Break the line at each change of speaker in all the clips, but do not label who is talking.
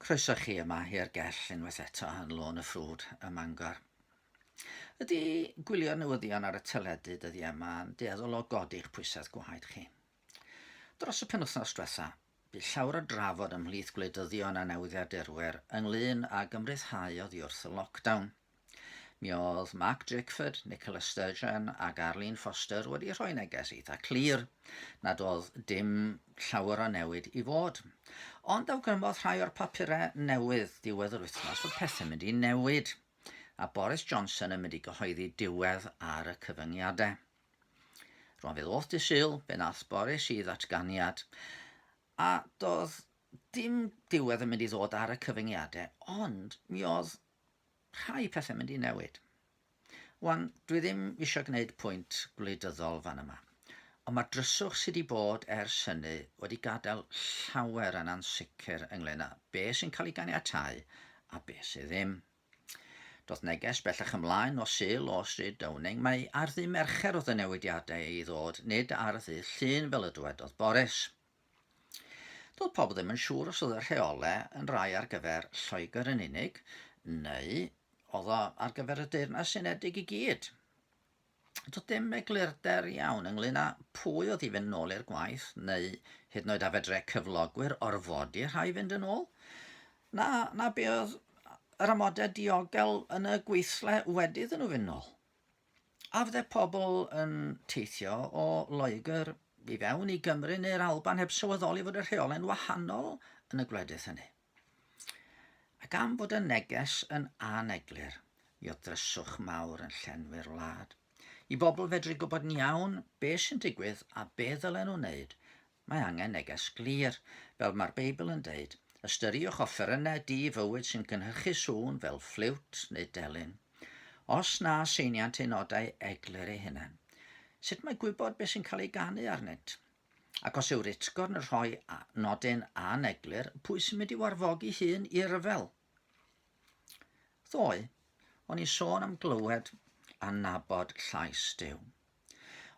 Croeso chi yma i'r gell unwaith eto yn Lôn y Ffrwd ym Mangor. Ydy gwylio'r newyddion ar y teledu dyddiau yma yn dueddol o godi'ch pwysedd gwaed chi? Dros y penwythnos diwetha, bu llawer o drafod ymhlith gwleidyddion a newyddiadurwyr ynglyn ag ymryddhau oddi wrth y lockdown. Mi oedd Mark Drakeford, Nicola Sturgeon ac Arlene Foster wedi rhoi neges eitha clir nad oedd dim llawer o newid i fod. Ond awgrymodd rhai o'r papurau newydd diwedd yr wythnos fod pethau'n mynd i newid, a Boris Johnson yn mynd i gyhoeddi diwedd ar y cyfyngiadau. Rwan fe ddoth dy Sul, fe nath Boris i ddatganiad, a doedd dim diwedd yn mynd i ddod ar y cyfyngiadau, ond mi oedd rhai pethau'n mynd i newid. Wan, dwi ddim eisiau gwneud pwynt gwleidyddol fan yma, ond mae'r dryswch sydd wedi bod ers hynny wedi gadael llawer yn ansicr ynglyn â be sy'n cael ei ganiatáu a be sydd ddim. Doedd neges bellach ymlaen o Sul o Stryd Downing mai ar ddydd Mercher oedd y newidiadau i ddod, nid ar ddydd Llun fel y dywedodd Boris. Doedd pobl ddim yn siŵr os oedd y rheolau yn rai ar gyfer Lloegr yn unig, neu oedd o ar gyfer y Deyrnas Unedig i gyd. Doedd dim eglurder iawn ynglyn â pwy oedd i fynd nôl i'r gwaith, neu hyd yn oed a fedre cyflogwyr orfodi rhai fynd yn ôl. Na, na be oedd yr amodau diogel yn y gweithle wedi iddyn nhw fynd nôl. A fydde pobl yn teithio o Loegr i fewn i Gymru neu'r Alban heb sylweddoli fod y rheolau'n wahanol yn y gwledydd hynny? Ac am fod y neges yn aneglur, mi oedd dryswch mawr yn llenwi'r wlad. I bobl fedru gwybod yn iawn be sy'n digwydd a be ddylen nhw wneud, Mae angen neges glir, fel mae'r Beibl yn deud, ystyriwch offerynnau di-fywyd sy'n cynhyrchu sŵn fel ffliwt neu delyn. Os na seiniant eu nodau eglur eu hunain, sut mae gwybod beth sy'n cael ei ganu arnynt? Ac os yw'r utgorn yn rhoi nodyn aneglur, pwy sy'n mynd i warfogi hun i ryfel? Ddoe, o'n i'n sôn am glywed a nabod llais Duw.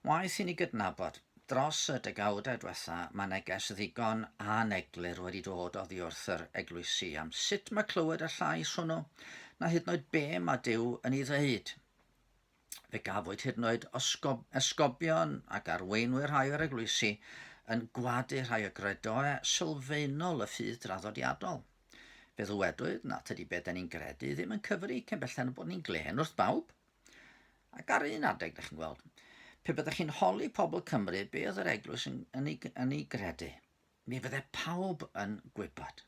Waeth i ni gydnabod, dros y degawdau diwetha mae neges ddigon aneglur wedi dod oddi wrth yr eglwysi am sut mae clywed y llais hwnnw, na hyd yn oed be mae Duw yn ei ddeud. Fe gafwyd hyd yn oed osgob, esgobion ac arweinwyr rhai o'r eglwysi yn gwadu rhai o gredoau sylfaenol y ffydd draddodiadol. Fe ddywedwyd na tydi be da ni'n gredu ddim yn cyfri cyn belled bod ni'n glên wrth bawb. Ac ar un adeg, da chi'n gweld, pe byddech chi'n holi pobl Cymru be oedd yr eglwys yn, yn, ei, yn ei gredu, mi fydde pawb yn gwybod.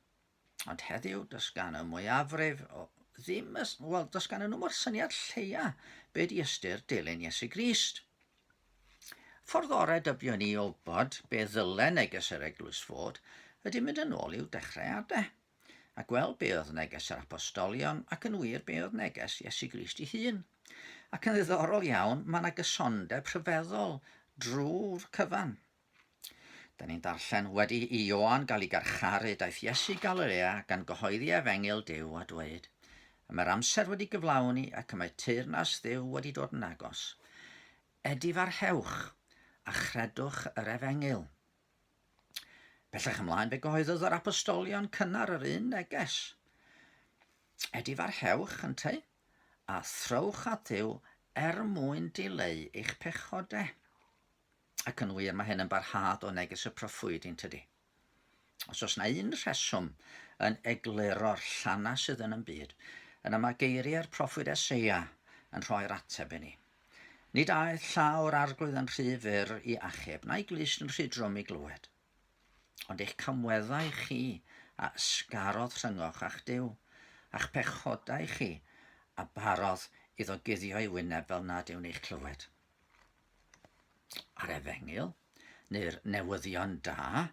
Ond heddiw, does gan y mwyafrif o, ddim, wel, does gan nhw mo'r syniad lleia be di ystyr dilyn Iesu Grist. Ffordd orau dybio ni o wybod be ddyle neges yr eglwys fod ydy mynd yn ôl i'w dechreuadau. A gweld be oedd neges yr apostolion ac yn wir be oedd neges Iesu Grist ei hun. Ac yn ddiddorol iawn, mae yna gysondeb rhyfeddol drwy'r cyfan. Da ni'n darllen, wedi i Ioan gael ei garcharu, daeth Iesu i Galilea gan gyhoeddi efengyl Duw a dweud, Y mae'r amser wedi gyflawni ac y mae teyrnas Dduw wedi dod yn agos. Edifarhewch a chredwch yr efengyl. Bellach ymlaen fe gyhoeddodd yr apostolion cynnar yr un neges. Edifarhewch, ynteu, a throwch at Dduw er mwyn dileu eich pechodau. Ac yn wir, mae hyn yn barhad o neges y proffwydi'n tydi. Os oes na un rheswm yn egluro'r llana sydd yn y byd, yna mae geiriau'r proffwyd Eseia yn rhoi'r ateb i ni. Nid aeth llaw'r Arglwydd yn rhy fyr i achub, na'i glust yn rhy drwm i glywed. Ond eich camweddau chi a ysgarodd rhyngoch a'ch Duw, a'ch pechodau chi a barodd iddo guddio'i wyneb fel nad yw'n eich clywed. A'r efengyl, neu'r newyddion da,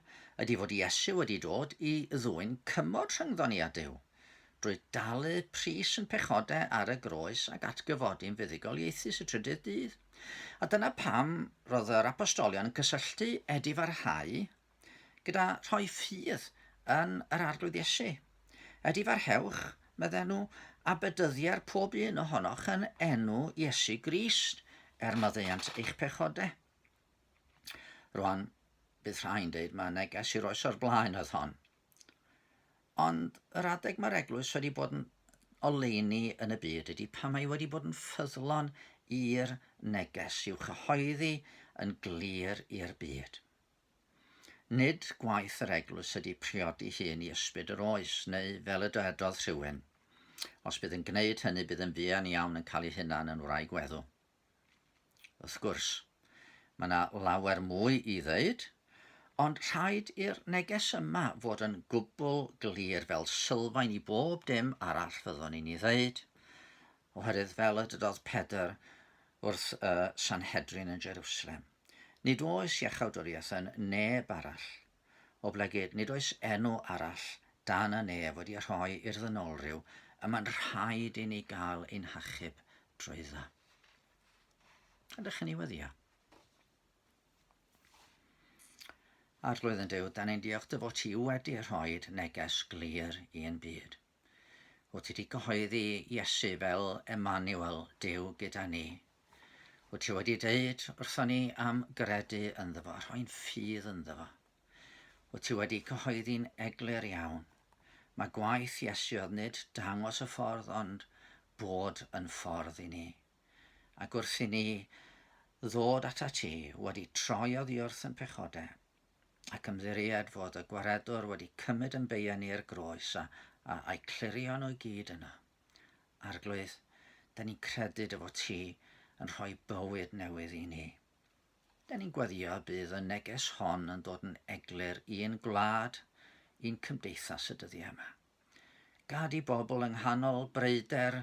ydy fod Iesu wedi dod i ddwyn cymod rhyngddon ni a Duw, drwy dalu pris yn pechodau ar y groes ac atgyfodi'n fuddugoliaethus y trydydd dydd. A dyna pam roedd yr apostolion yn cysylltu edifarhau gyda rhoi ffydd yn yr Arglwydd Iesu. Edifarhewch, medden nhw, a bedyddier pob un ohonoch yn enw Iesu Grist, er maddeuant eich pechodau. Rwan, bydd rhai'n deud mae neges i'r oes o'r blaen oedd hon. Ond yr adeg mae'r eglwys wedi bod yn oleuni yn y byd ydy pan mae wedi bod yn ffyddlon i'r neges i'w chyhoeddi yn glir i'r byd. Nid gwaith yr eglwys ydy priodi hun i ysbryd yr oes, neu fel y dywedodd rhywun, os bydd yn gwneud hynny bydd yn fuan iawn yn cael ei hunan yn wraig weddw. Wrth gwrs, mae yna lawer mwy i ddeud, ond rhaid i'r neges yma fod yn gwbl glir fel sylfaen i bob dim arall fyddwn ni'n ei ddeud, oherwydd fel y dydodd Pedr wrth y Sanhedrin yn Jerusalem, nid oes iachawdwriaeth yn neb arall, oblegid nid oes enw arall dan y nef wedi rhoi i'r ddynolryw y mae'n rhaid i ni gael ein hachub drwyddo. Ydych chi'n ei weddio? Arglwydd yn Duw, da ni'n diolch dy fod ti wedi rhoi neges glir i'n byd. Wyt ti wedi cyhoeddi Iesu fel Emmanuel, Duw gyda ni. Wyt ti wedi deud wrthon ni am gredu ynddo fo, rhoi'n ffydd ynddo fo. Wyt ti wedi cyhoeddi'n eglur iawn. Mae gwaith Iesu oedd nid dangos y ffordd ond bod yn ffordd i ni. Ac wrth i ni ddod ata ti, wedi troi oddi wrth yn pechodau, ac ymddiried fod y Gwaredwr wedi cymryd yn beiau ni i'r groes a, a, a'i clirio nhw i gyd yno. Arglwydd, da ni'n credu dy fod ti yn rhoi bywyd newydd i ni. Da ni'n gweddio bydd y neges hon yn dod yn eglur i'n gwlad, i'n cymdeithas y dyddiau yma. Gad i bobl yng nghanol breuder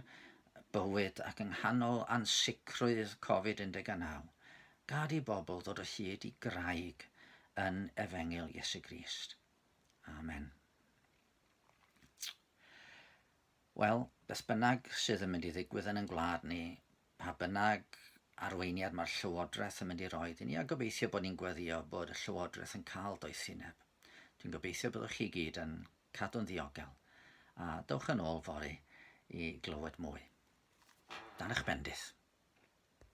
bywyd ac yng nghanol ansicrwydd Covid-19, gad i bobl ddod o hyd i graig yn Efengyl Iesu Grist. Amen. Wel, beth bynnag sydd yn mynd i ddigwydd yn ein gwlad ni, pa bynnag arweiniad mae'r Llywodraeth yn mynd i roed i ni, a gobeithio bod ni'n gweddio bod y Llywodraeth yn cael doethineb. Dwi'n gobeithio byddwch chi gyd yn cadw'n ddiogel, a dowch yn ôl fory i glywed mwy. Dan eich bendith.